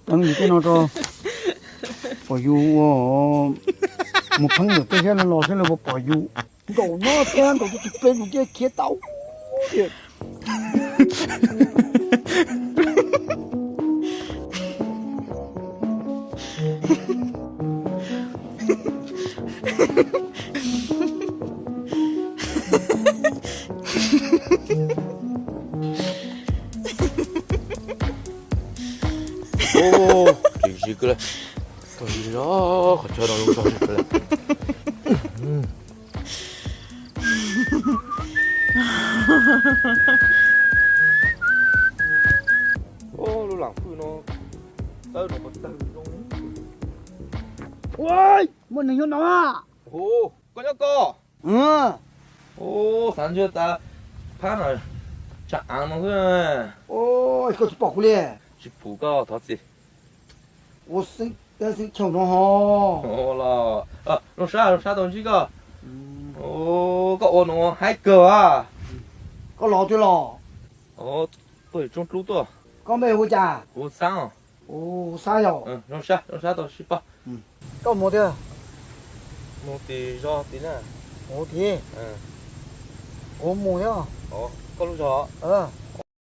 Pleev yus tej no rau, pom yus ua mus pheej yus tej thiab los xwb los pom yus ntaus no thiab ntaus tus tus pe tus tiaj khiav tau tiag. Tsis zis kawg li, tsis zis los qhov chaw no zoo zog zis kawg li. Lub lam hwj no tawb no tawg zoo. Ua, muaj neeg nyob no. Koj nyob koj. Xav ntshe tas phab no tsam av no xwb. Koj tsis pom kuv li. Tsis pum koj thov txim. Ua xeeb, xeeb chaum no ho. Los, zoo sab zoo sab tau ntsib koj. Koj ua no haib kawg as. Koj los twg los? Tuaj tsooj dlub tuaj. Koj npe hu cas? Kuv Xab os. Hu Xab yog. Zoo sab zoo sab tau sib pom. Koj mus tiag? Mus tim zos tim na. Mus tim. Kuv mus thiab. Koj lub zos?